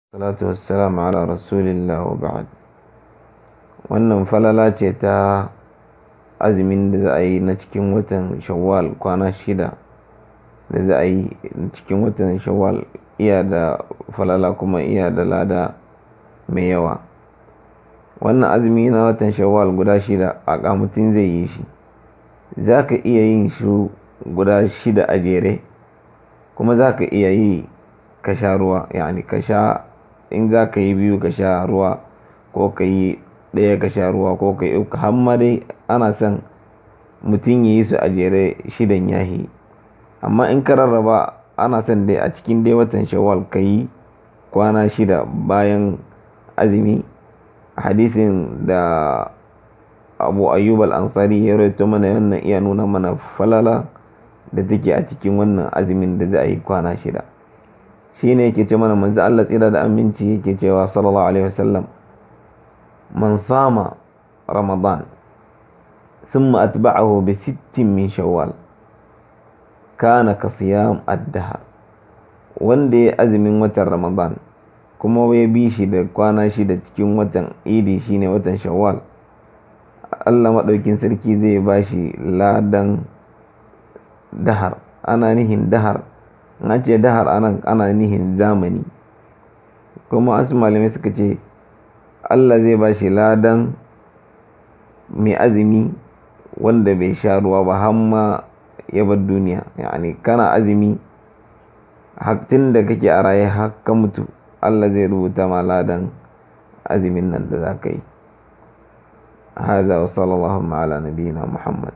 Salatu wassalamu ala rasulillah wa ba'd. Wannan falala ce ta azumin da za a yi na cikin watan Shawwal, kwana 6 da za a yi cikin watan Shawwal iya da falala kuma iya da lada mai yawa. Wannan azumi na watan Shawwal guda 6 a mutum zai yi shi. Za ka iya yin shi guda 6 a jere, kuma za ka iya yi ka sha ruwa, yani ka sha in za ka yi 2 ka sha ruwa, ko ka yi 1 ka sha ruwa, ko ka yi 3. Har ma dai ana son mutum ya yi su a jere 6 yahi. Amma in ka rarraba, ana son dai a cikin dai watan Shawwal ka yi kwana 6 bayan azumi. Hadisin da Abu Ayyub al-Ansari ya rawaito mana wannan iya nuna mana falala da take a cikin wannan azumin da za a yi kwana 6. Shi ne yake ce mana manzo Allah tsira da aminci yake cewa sallallahu alaihi wasallam, man sama Ramadan thumma atba'ahu bi 60 min Shawwal kana ka siyam ad-dahr. Wanda ya azumin watan Ramadan kuma ya bi shi da kwana 6 cikin watan Idi, shine watan Shawwal, Allah maɗaukin sarki zai ba shi ladan dahar. Ana nihin dahar, na ce dahar anan ana nihin zamani. Kuma wasu malamai suka ce Allah zai ba shi ladan mai azumi wanda bai sha ruwa ba har ma ya bar duniya. Yani kana azumi tun da kake a raye har ka mutu, Allah zai rubuta ma ladan azumin nan da za ka yi. هذا وصلى اللهم على نبينا محمد.